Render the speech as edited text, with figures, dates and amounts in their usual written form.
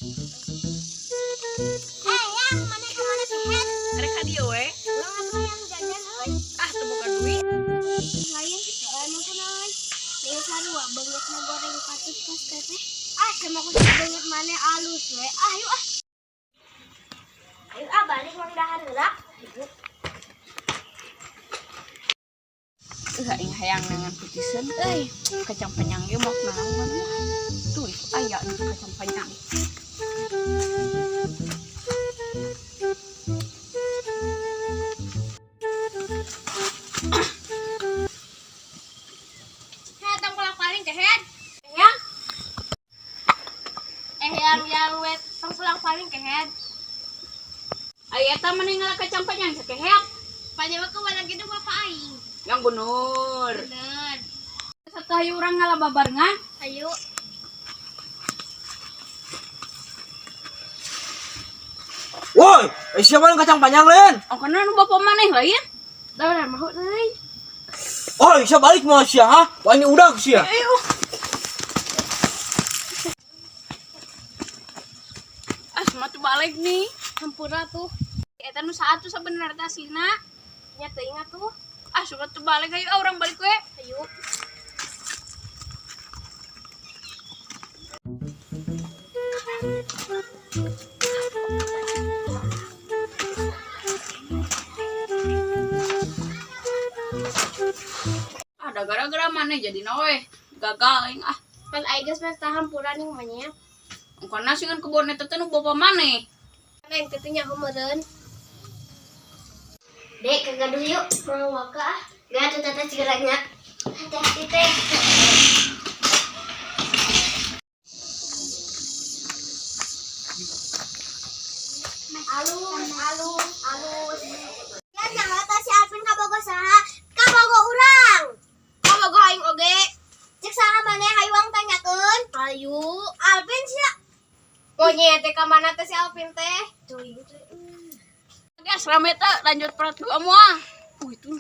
Eh, yang mana ka mana kehed? Arek ka dieu we. Urang atuh yang jajan euy. Ah, teu boga duit. Lain, anu kunaon? Deui sarua beungeutna goreng patut kos teteh. Ah, sama ku beungeut maneh alus we. Ah, yuk ah. Ayo ah balik mang dahar heula. Ayo. Aing hayang nangan putiseun euy. Kacang panjang ge mok naon lah. Tuh itu aya nu kacang panjang. Heh, tong pulang paling kehed. Yang. Eh, yang wet tong pulang paling kehed. Aya eta maneh ngala kacang panjang sakeheat. Panjang ke warna gitu bapak aing. Yang bener. Bener. Satu hayu urang ngala babarengan. Ayo. Woi, siapa yang kacang panjang lain? Oh, kana nu bapak maneh lain? Dah mau euy. Oh, siapa balik mau sia, ha? Wah, ini udah sia. Ayo. Ah, semua tuh balik nih. Hampura tuh. Eta nu saat tuh sebenarnya aslina. Nya teu ingat tuh. Ah, suka tuh balik ayo ah, urang balik we. Ayo. Ada gara-gara maneh jadi we. Gagal aing ah. Pan aing geus mah hampura nih manya. Engkona sih kan kebon eta teh nu bapak maneh. Neng teu nyaho meureun. Dek, kegaduh yuk. Mau waka ah. Gak tuh teteh segeranya. Hati-hati teh. Alus, alus, alus. Ya jangan si Alvin kabogo saha? Kabogo urang. Kabogo aing oge. Cek saha maneh hayuang tanyakeun? Hayu. Alvin sia. Pokoknya teh ka mana teh si Alvin teh? Tuh, teh. Gas rame teh lanjut part 2 moal. Itu.